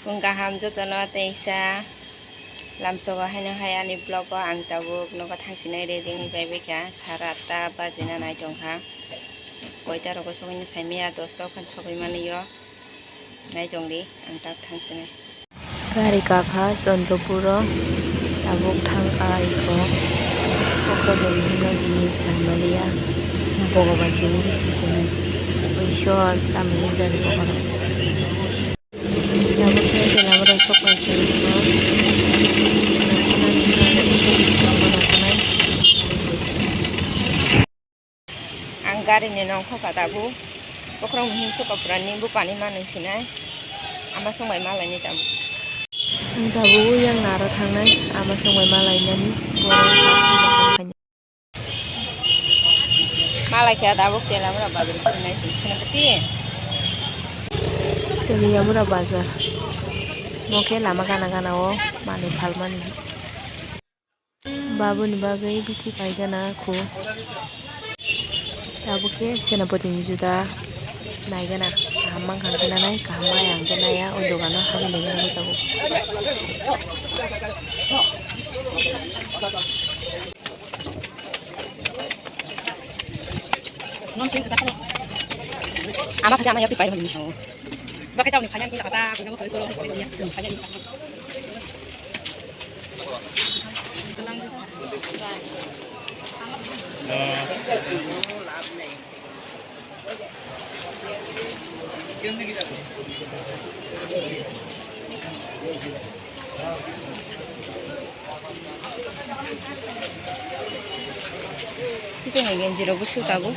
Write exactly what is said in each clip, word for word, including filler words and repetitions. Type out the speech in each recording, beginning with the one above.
Phung kaham jotono teisa lamsogo haino hai ani vlog o ang tabuk nogo thangsinai ready wngwi pai baikha sara atta bajina nai tongkha koita rogo sogwino saimaya dosta o phan sogwi manwi o nai tongdi ang tak thangsinai. Gari kakha Chandrapur o tabuk thang ai ko okra bwrwi hino tini samaliya Bhogoban simi sisinai Ishwar tamni hinjani bokhorok. Tabuk khe tela borok sok pai khe nokha nani kisa kisa borok nai. Ang gari ni nongkho ka tabuk. Bokhorok muhim suka pura nimbu pani manwi sinai. Ama song bai malai ni tabuk. Ang tabuk yang naro thangnai ama song bai malai nani. Malai khe tabuk tela mura bazar khulnai se Senapati. Teliamura bazar. Mo khe lama gana gana o manwi phalmani. Babuni bagwi bithi pai gana khu. Tabuk khe Senapati ni juda nai gana. Kaham mankha hwnkhe nanai, kaham maya hwnkhe naiya, o dogano habwi nai gana tabuk. Ama khe ama yapri pai mani sao. Bakhe tauni phanya ni kasa, buino koi koro, phanya ni. Itu ngai genji rok bwswk tabuk.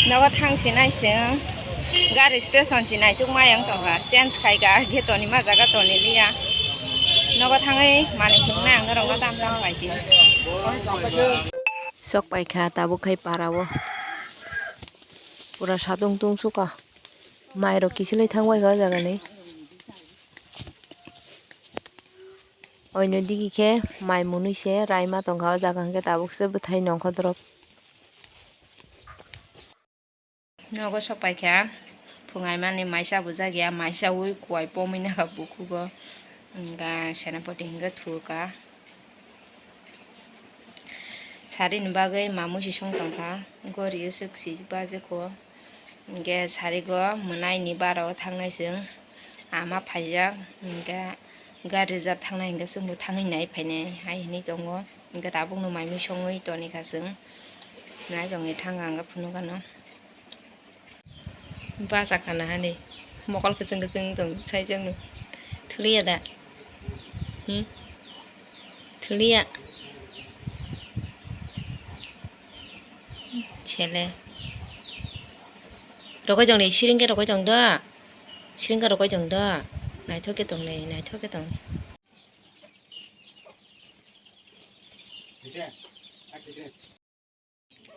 Nogo thang sinai chwng gari station si naituk mayang tongkha, change khaika, ge toni ma jaga toni liya. Nogo thangwi manwi phunuknai ang norokno tam tam bai di. Sok paikha tabuk khai parao. Pura satung tung suka. Mai rok kisilwi thang bai kha o jaga ni. Oino digi khe mai mwnwi se raima tongkha o jaga hwnkhe tabuk se bwthai nongkho drop. Nogo sok paikha phungai mani mai chabujak ya, mai chaui kuai pomwi nakha bukhugo. Hwnkha Senapati hwnkhe thuka. Sari ni bagwi mamui si song tongkha, gori o swk si bajikho. Hwnkhe sari go mwnai ni bara o thangnai chwng ama phaijak, hwnkhe gari reserve thangnai hwnkhe chwngbo thangwi nai phainai hai hinwi tongo. Hwnkhe tabukno mai mui songwi tonikha chwng, nai tongwi thangkha hwnkhe phunukgano. Bachakha na hani mokol kwchwng kwchwng tong sai chwngno. Thuliya da? Hmm? Thuliya. Sele. Rokoi tong ni, siring khe rokoi tong da. Siring khe rokoi tong da. Naithok khe tong ni, naithok khe tong ni.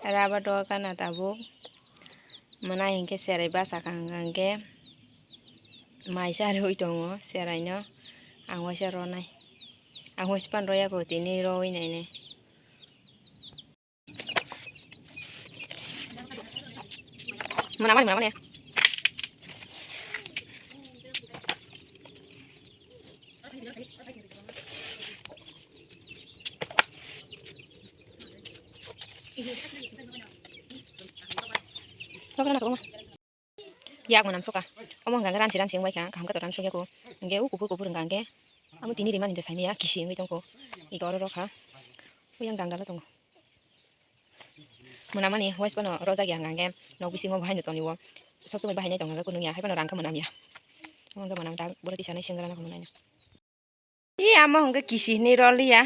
Rubber doga na tabuk. Mwnai hinkhe cherai bachakha hwnkha hinkhe mai charwi tongo cheraino. Ang waisa ronai. Ang waisa pan royakho tini rowi nainai. Mwnamani, mwnamani. Yak mwnam soka. Omo hwnkha khe ranchi ranchi wngbai kha, kaham khe to ransukya kho. Hwnkhe o kuphur kuphur hwnkha hwnkhe amo tini rimani de saimaya kisi wngwi tongkho. Iko oro rokha. Oyang dangdalo tongo. Mwnamani waste phano rojak ya hwnkha hwnkhe nok bisingo bo haino toniwo. Sob somoi bahai nai tongkha hwnkhe kunung ya, hai phano rang khe mwnam ya. Omo hwnkhe mwnam tak boro tisa nai senggra nang khe mwnai no. Ee, amo hwnkhe kisi hinwi roliya.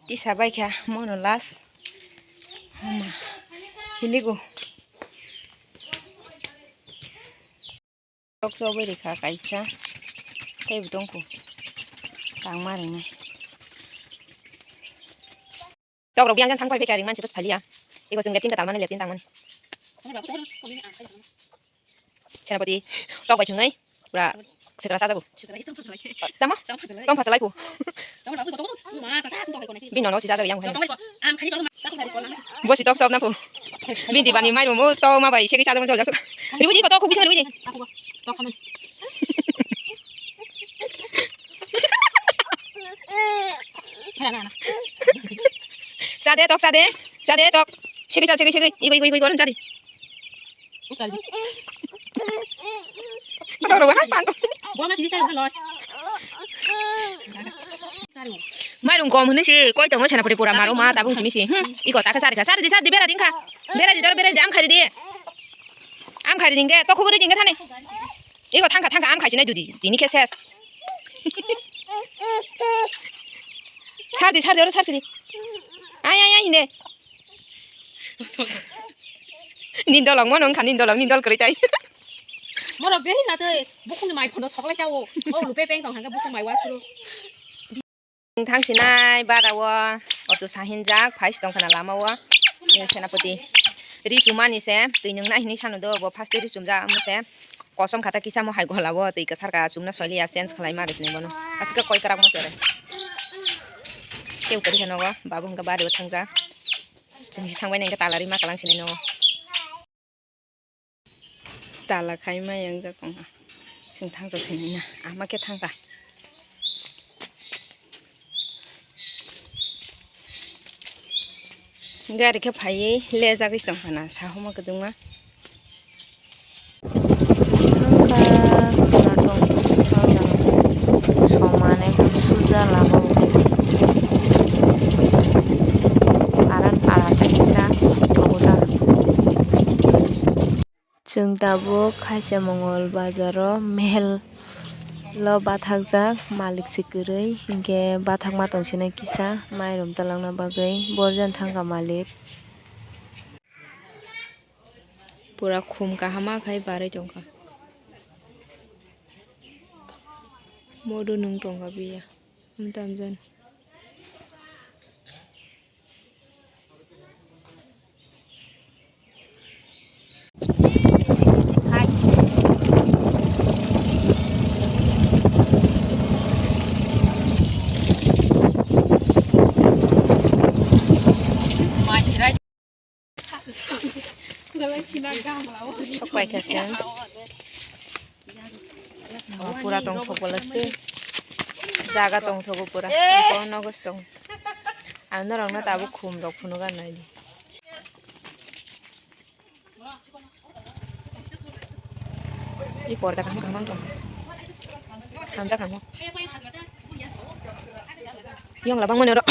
Tisa baikha mono last. Hama. Hinigo. Tok chobwi rikha kaisa. Teibo tongkhu. Tangma ringnai. Tok rok biyang jan thang phai phai kha ring mansi bas phaliya. Ego chwng leptin ka talmani leptin tangmani. Senapati tok bai thwngnai pura sekra chajago. Tamo? Tong phasalai phu. Bini nono si chajago yang. Bosi tok sop na phu. Bini bani mai rumo to ma bai segi chajago jol jaksa. Ribuji ko to khuk bisa ribuji. Sade tok sade. Sade tok. Segi cha segi segi. Igo igo igo igo sadi. Tok rok hai pang. Mairum kom hwnwi se koi tongo Senapati pura maro ma tabung simi se. Hmm. Iko ta khe sari kha. Sari di sari di bera ding kha. Bera di dor bera di am khari di. Am khari ding khe to khuguri ding khe thani. Iko thangkha thangkha am khaisi nai dudi. Tini khe ses. Sar di sar di oro sar sidi. Ai ai ai hinde. Nindolong mono wngkha nindolong nindol kwrwi tai. Morok de hisa tei bukhungni mai phono soklai chao. O lupe peng tong hangkhe bukhung mai wa phuru. Thang sinai bara o auto sahinjak phai si tongkha na lama o. Senapati ri chumani se twi nung nai hinwi sanu do bo first ri chumjak omo se. Kosom kha ta kisa mo hai gola o twi kwsar ka chumna soiliya change khlai ma rwsini bono. Aswk khe koi kwrak mo se. Tei kwrwi khe nogo babu hwnkhe bari o thangja. Chwng si thangbai nai khe tala ri ma kwlang sinai nogo. Tala khai ma yang jak tong ha. Chwng thang jok sini na ama khe thang ta. Gari khe phaiwi lejagwi tongkha na sahuma kwdwngma. Thangkha pura tongthok swkang jang somane suja lama bo aran para ta kisa tongo ta. Chwng tabuk Khaisa Mongol bazaro mel o bathakjak, malik se kwrwi, hinkhe bathakma tongsinai kisa mairum twlangna bagwi borjani thangkha malik. Pura khum kahama khai barwi tongkha. Modo nwng tongkha biya. Amtwmjan. Sok pai kha se. Pura tongthok bwla se. Jaga tongthogo pura. Iko nogo se tong. Ang norokno tabuk khum rok phunuk ar nai di. I porda kaham kaham tong. Hamjak hamjak. Yong labang mano ro.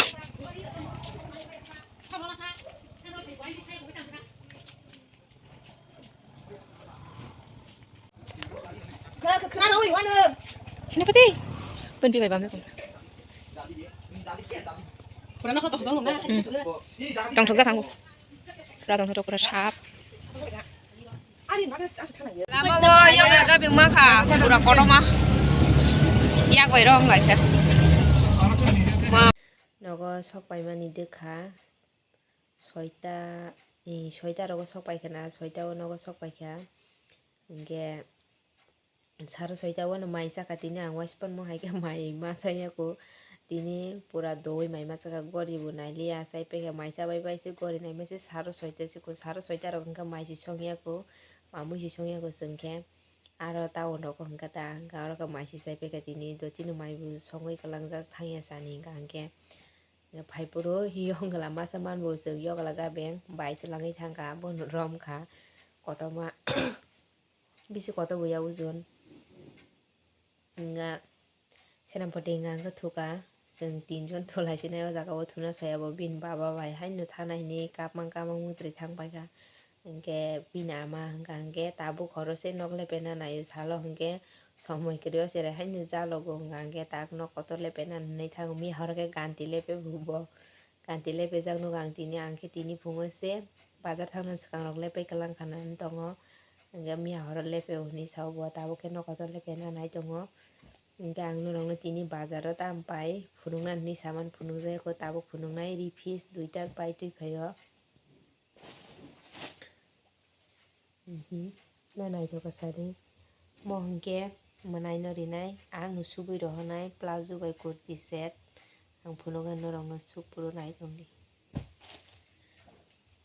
Senapati. Pun pi bai bam na. Hmm. Tongthok jak kha. Pura tongthok pura sap. Lama o yang laga bingma kha pura kotorma. Yak bai rong lai kha. Nogo sok paimani dekha. Soita, eh, soita rogo sok paikha na, soita o nogo sok paikha. Hinkhe saro soita o no mai chakha tini ang waispanmo hai khe mai ma chaya kho. Tini pura doi mai ma chakha gori bo nailiya, achai paikha mai chabai bai se gori naima se saro soita se kho, saro soita rok hinkhe mai se songya kho, mamui se songya kho chwng khe. Aro town rok hinkhe ta hinkhe aro khe mai se chai paikha tini do chini mai bo songwi kwlangjak thangya chani hinkha hinkhe. Phai phuru yokla masa manbo chwng yokla gabeng bai twlangwi thangkha, bono rom kha kotorma bisi kotor bo ya ojon. Wngkha Senapati wngkha wngkha thuka, chwng tinjon thulai sinai o jaga o thuna soya bo bini baba bai haino thana hinwi kapmang kapmang mwtwrwi thang paikha. Hinkhe bini ama hwnka hinkhe tabuk horo se nok lepena naio salo hinkhe somoi kwrwi o cherai haino jalogo hwnka hinkhe tak nok kotor lepena hinwi thango mi horo khe ganti lepe bo. Ganti lepejak nugo ang tini, ang khe tini phungo se bazar thangna swkang rok lepai kwlang khana wng tongo. Hingke miya horo lepe o hinui sao bo, tabuk khe nokotor lepe na nai tongo. Hingke ang norokno tini bazaro tam pai phunukna hinui saman phunukjak, eko tabuk phunuknai ri fish duita pai twi phaio. Mhm. Na naithok kha sadi. Mo hingke mwnaino rinai, ang no subui rohornai plazo bai kurti set. Ang phunukna norokno suk phuru nai tongdi.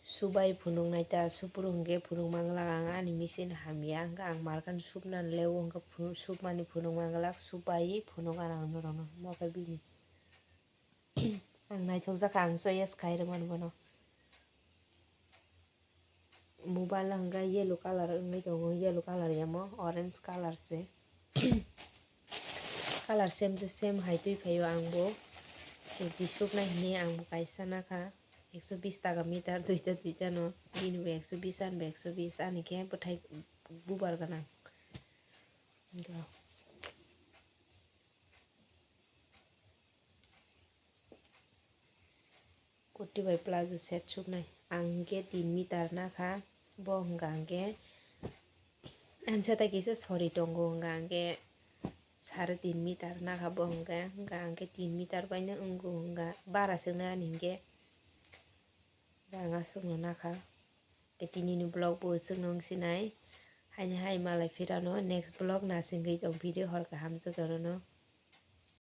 Subai phunuknai ta, suk phuru hingke phunuk manglak ang, ani machine hamya, hingke ang markan supna lewo, hingke phunu-, supmani phunuk manglak, subai phunuk ang norokno, mo khe bini. Ang naithok jakha, ang choice khai rwmani bono. Mobile hwnka yellow colour wngwi tongo, yellow colour yamo orange colour se. Colour same to same hai twi phaio ang bo. Kurti suknai hwnwi ang bo kaisa nakha. Ekso bis taka meter duita duita no. Bini bo ekso bis ani bo ekso bis ani khe bwthai bubar gwnang. Kurti bai plazo set suknai. Ang hingke tin meter nakha. Bo hwnka hingke ansa ta kisa sori tongo hwnka hingke sare tin meter nakha bo hwnka. Hwnka hingke tin meter bai no wngo hwnka. Bara swngnai ani hingke rang aswkno nakha. Tei tinini vlog bo chwngno wng sinai. Haini hai malai phirano next vlog na singwi tong video hor kaham jotono.